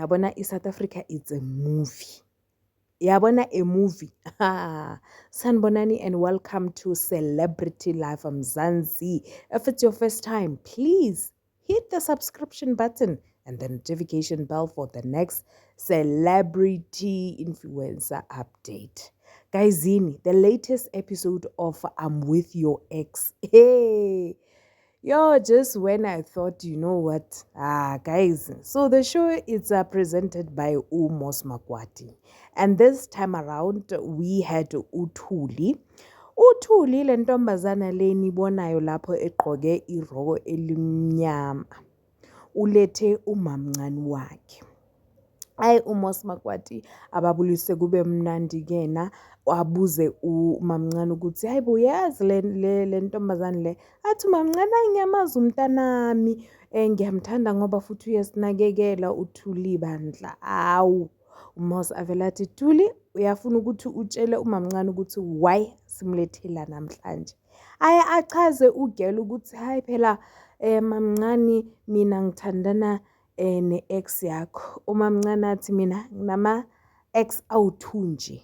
Yabona i-South Africa, it's a movie. Yabona a movie. Sanibonani and welcome to Celebrity Life Mzansi. If it's your first time, please hit the subscription button and the notification bell for the next celebrity influencer update. Guys, Zini, the latest episode of I'm With Your Ex. Hey, yo, just when I thought, you know what, guys. So the show is presented by Mos Makwati. And this time around, we had uThuli. UThuli le ntombazana le nibonayo lapho egqoke iroko elimnyama. Ulethe umamncane wakhe. Hhayi uMos Makwati ababulise kube mnandi kuyena, abuze umamncane ukuthi hayi bo uyazi le ntombazane le, athi umamncane hhayi ngiyamazi umntanami ngiyamthanda ngoba futhi uyasinakekela uThuli bandla. Awu, uMos avele athi Thuli uyafuna ukuthi utshele umamncane ukuthi why simlethela namhlanje. Aye achaze ugela ukuthi hayi phela mamncane mina ngithandana ne-ex yakho. Umamncane athi mina nginama-ex awu-2 nje.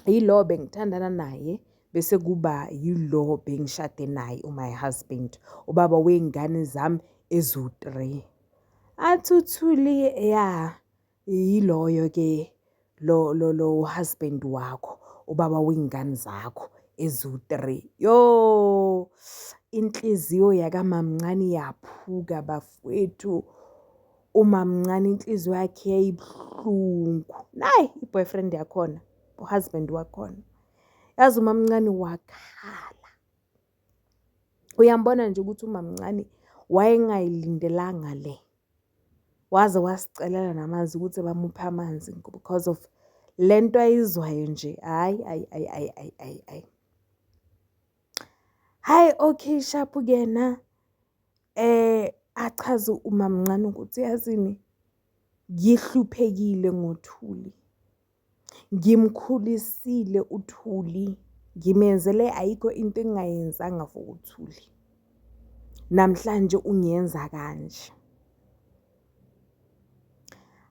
Yilo bengithandana naye bese kuba yilo bengishade naye my husband, ubaba wey'ngane zami eziwu-3. Athi uThuli ya yiloyo ke lo husband wakho, ubaba wey'ngane zakho eziwu-3. Yo, inhliziyo yakamamncane yaphuka bafowethu. Umamncane inhliziyo yakhe yayibuhlungu. Nayi i-boyfriend yakhona, uhusband wakhona. Yazi umamncane wakhala. Uyambona nje ukuthi umamncane wayengayilindelanga le. Waze wasicelela namanzi ukuthi bamuphe amanzi because of le nto ayizwayo nje. Hhayi, hhayi, hhayi, hhayi, hhayi, hhayi, hhayi. Hhayi, okay sharp kuyena. Achaze umamncane ukuthi yazini ngihluphekile ngoThuli. Ngimkhulisile uThuli, ngimenzele ayikho into engingayenzanga for uThuli. Namhlanje ungiyenza kanje.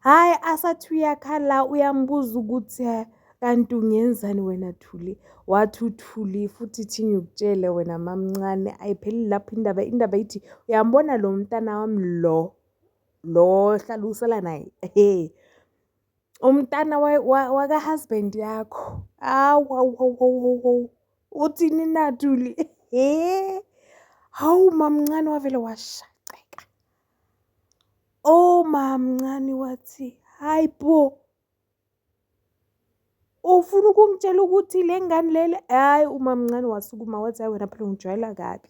Hhayi asathi uyakhala uyambuza ukuthi kanti ungenzani wena Thuli? Wathi uThuli futhi ithi ngikutshele wena mamncane ayipheleli lapho indaba, indaba ithi uyambona lo mntana wami lo, lo ohlala usala naye, he. Umntana waka-husband yakho. Hawu, hawu, hawu, hawu, hawu, hawu. Uthini na Thuli? He. Hawu mamncane wavele washaqeka. Oh mamncane wathi, hayi bo. Ufuna ukungitshela ukuthi le ngane lele, hhayi umamncane wasukuma wathi hhayi wena phela ungijwayela kabi.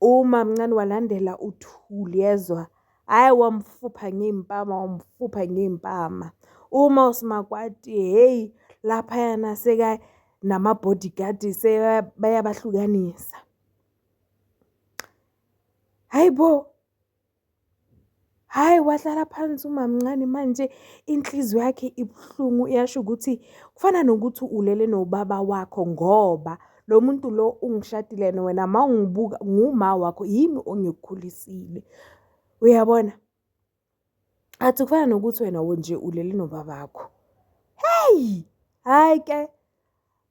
Umamncane walandela uThuli yezwa, hhayi wamfupha ngey'mpama, wamfupha ngey'mpama. Uma uSmakwati hheyi laphayana seka nama-bodyguard bayabahlukanisa. Hhayi bo. Hhayi wahlala phansi umamncane manje inhliziyo yakhe ibuhlungu iyasho ukuthi kufana nokuthi ulele nobaba wakho ngoba lo muntu lo ungishadile and wena mawungibuka nguma wakho yimi ongikukhulisile. Uyabona? Athi kufana nokuthi wena nje ulele nobabakho. Hheyi, hhayi ke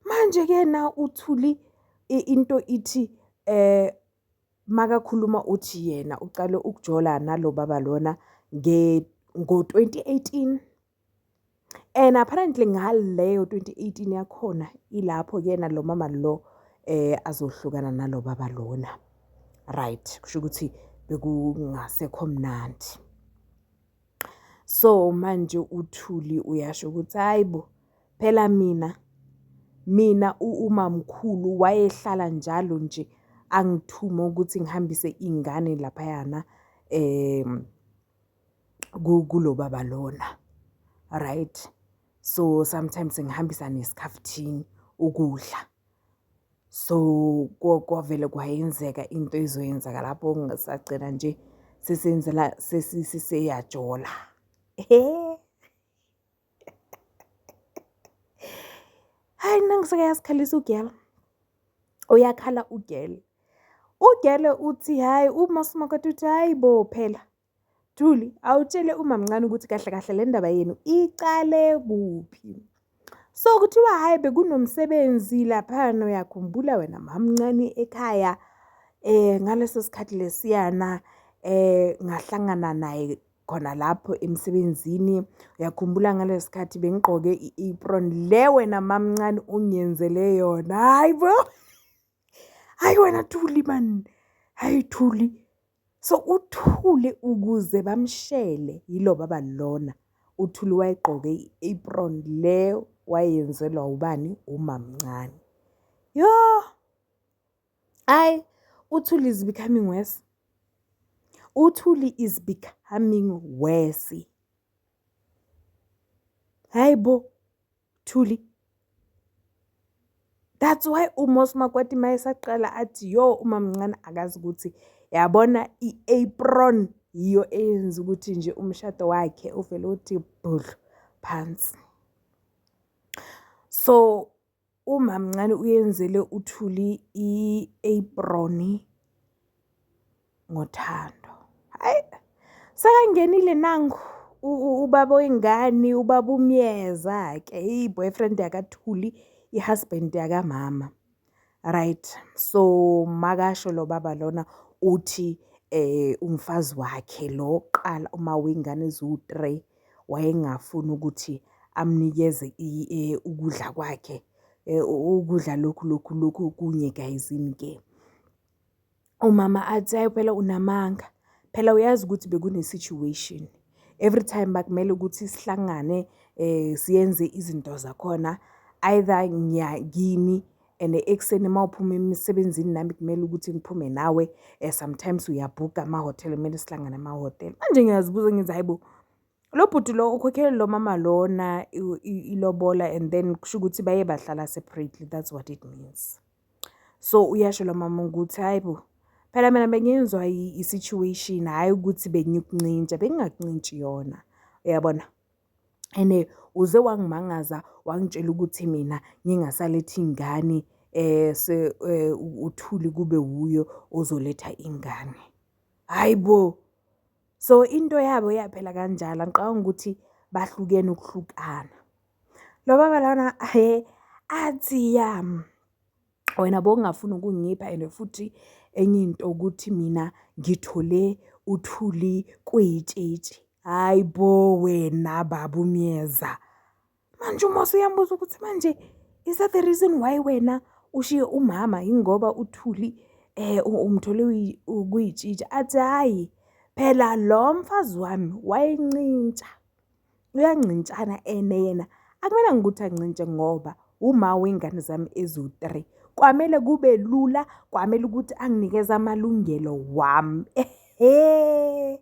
manje-ke na uThuli into ithi makakhuluma uthi yena uqale ukujola nalo baba lona ngo-2018 and apparently ngaleyo 2018 yakhona ilapho kuyena lo mama lo azohlukana nalo baba lona. Right, kusho ukuthi bekungasekho mnandi. So manje uThuli uyasho ukuthi hayi bo phela mina umamkhulu wayehlala njalo nje angithume ukuthi ngihambise iy'ngane laphayana kulo baba lona. Right, so sometimes ngihambisa nesikhafuthini ukudla. So kwavele kwayenzeka into ezoyenzeka lapho sagcina nje sesenzela sesiyajola. He. Hayi nangiseke yasikhalisa ugela. Uyakhala ugele. Ugele uthi hhayi uma uSmakoti uthi hhayi bo phela. Thuli, awutshele umamncane ukuthi kahle kahle le ndaba yenu icale kuphi. So kuthiwa hhayi bekunomsebenzi laphana, uyakhumbula wena mamncane ekhaya ngaleso sikhathi lesiyana ngahlangana naye khona lapho emsebenzini. Uyakhumbula ngaleso sikhathi bengigqoke i-apron le wena mamncane ungiyenzele yona. Hhayi bo, hhayi wena Thuli man, hhayi Thuli. So uThuli ukuze bamshele yilo baba lona, uThuli wayegqoke i-apron le wayenzelwa ubani? Umamncane. Yo, hhayi uThuli is becoming worse. UThuli is becoming worse. Hhayi bo, Thuli. That's why uMos Makwati mayesaqala athi yo umamncane akazi ukuthi yabona i-apron yiyo eyenza ukuthi nje umshado wakhe uvele uthi bhudlu phansi. So umamncane uyenzele uThuli i-apron ngothando. Hhayi, sekangenile nangu ubaba wengane, ubaba uMyeza-ke, i-boyfriend yakaThuli, i-husband yakamama. Right, so makasho lo baba lona uthi umfazi wakhe lo wokuqala uma wey'ngane eziwu-three wayengafuni ukuthi amnikeze ukudla kwakhe, ukudla lokhu lokhu lokhu kunye gayizini-ke. Umama athi, hhayi phela unamanga, phela uyazi ukuthi bekune-situation. Every time makumele ukuthi sihlangane siyenze izinto zakhona, either ngiya kini and ekuseni mawuphuma emsebenzini nami kumele ukuthi ngiphume nawe. Sometimes uyabhukha amahhotela kumele sihlangane emahhotela. Manje ngiyazibuza ngithi hhayi bo, lo bhuti lo ukhokhele lo mama lona ilobola and then kusho ukuthi baye bahlala separately, that's what it means. So uyasho lo mama ukuthi hhayi bo, phela mina bengiyenzwa i-situation, hhayi ukuthi bengikuncintsha, bengingakuncintshi yona, uyabona? And uze wangimangaza wangitshela ukuthi mina ngingasalethi ingane uThuli kube wuye ozoletha ingane. Hhayi bo! So into yabo yaphela kanjalo, angicabangi ukuthi bahlukene ukuhlukana. Lo baba lona hhe athi ya wena bowungafuni ukungipha and futhi enye into ukuthi mina ngithole uThuli kuyitshitshi. Hhayi bo wena baba uMyeza. Manje uMose uyambuza ukuthi manje is that the reason why wena ushiye umama yingoba uThuli umthole kuyitshitshi? Athi hhayi phela lo mfazi wami wayencintsha, uyancintshana ene yena akumelanga ukuthi ancintshe ngoba uma wey'ngane zami eziwu-three. Kwamele kube lula, kwamele ukuthi anginikeze amalungelo wami. Ehhe,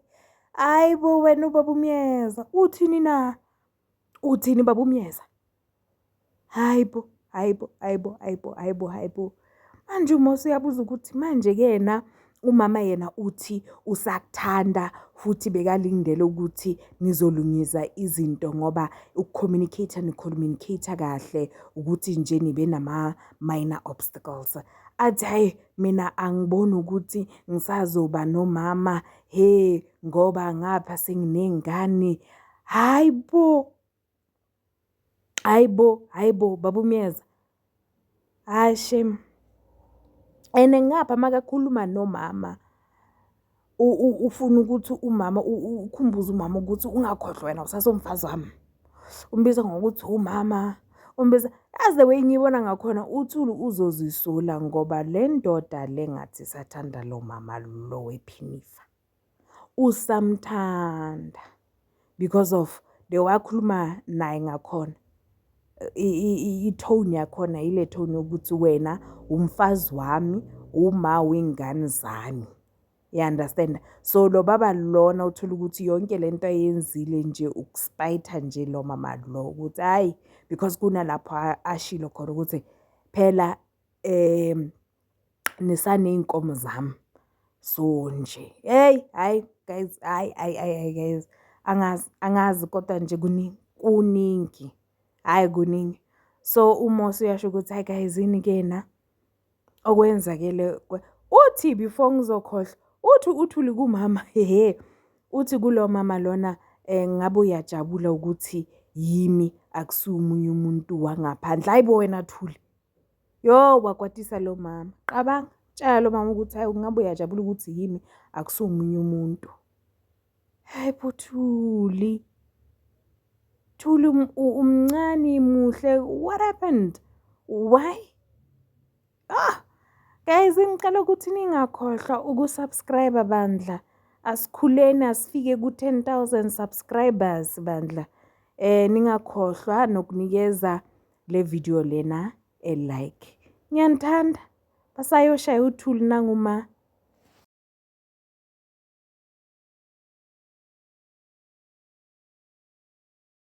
hhayi bo wena ubaba uMyeza, uthini na? Uthini baba uMyeza? Hhayi bo, hhayi bo, hhayi bo, hhayi bo, hhayi bo, hhayi bo. Manje uMose uyabuza ukuthi manje-ke yena umama yena uthi usakuthanda futhi bekalindele ukuthi nizolungisa izinto ngoba uku-communicate-a ni-communicate-a kahle ukuthi nje nibe nama-minor obstacles. Athi hhayi mina angiboni ukuthi ngisazoba nomama he ngoba ngapha senginey'ngane. Hhayi bo, hhayi bo, hhayi bo baba uMyeza. Hhayi shame. And ngapha makakhuluma nomama ufuna ukuthi umama ukhumbuze umama ukuthi ungakhohlwa wena usasewumfazi wami. Umbiza ngokuthi umama, umbiza yazi the way ngiyibona ngakhona uThuli uzozisola ngoba le ndoda le ngathi isathanda lo mama lo wephinifa. Usamthanda because of the way akhuluma naye ngakhona. I-tone yakhona ile tone yokuthi wena umfazi wami, uma wey'ngane zami. You understand? So lo baba lona uthola ukuthi yonke lento ayenzile nje uku-spite-a nje lo mama lo ukuthi hhayi because kunalapho ashilo khona ukuthi phela nisaney'nkomo zami. So nje, hey hhayi guys, hhayi hhayi hhayi guys, angazi angazi kodwa nje kuningi kuningi, hhayi kuningi. So uMose uyasho ukuthi hhayi guys yini-ke na okwenzakele uthi before ngizokhohlwa uthi uThuli kumama hhe. Uthi kulo mama lona ngabe uyajabula ukuthi yimi akusiwo omunye umuntu wangaphandle. Hhayi bo wena Thuli. Yo wakwatisa lo mama. Qabanga, tshela lo mama ukuthi hayi ngabe uyajabula ukuthi yimi akusiwo omunye umuntu. Hayi bo Thuli. Thuli umncane muhle. What happened? Why? Ah! Guys, ngicela ukuthi ningakhohlwa ukusubscribe bandla. Asikhuleni asifike ku-10,000 subscribers bandla. Ningakhohlwa nokunikeza le video lena a like. Ngiyanithanda. Basayoshaya uThuli nanguma.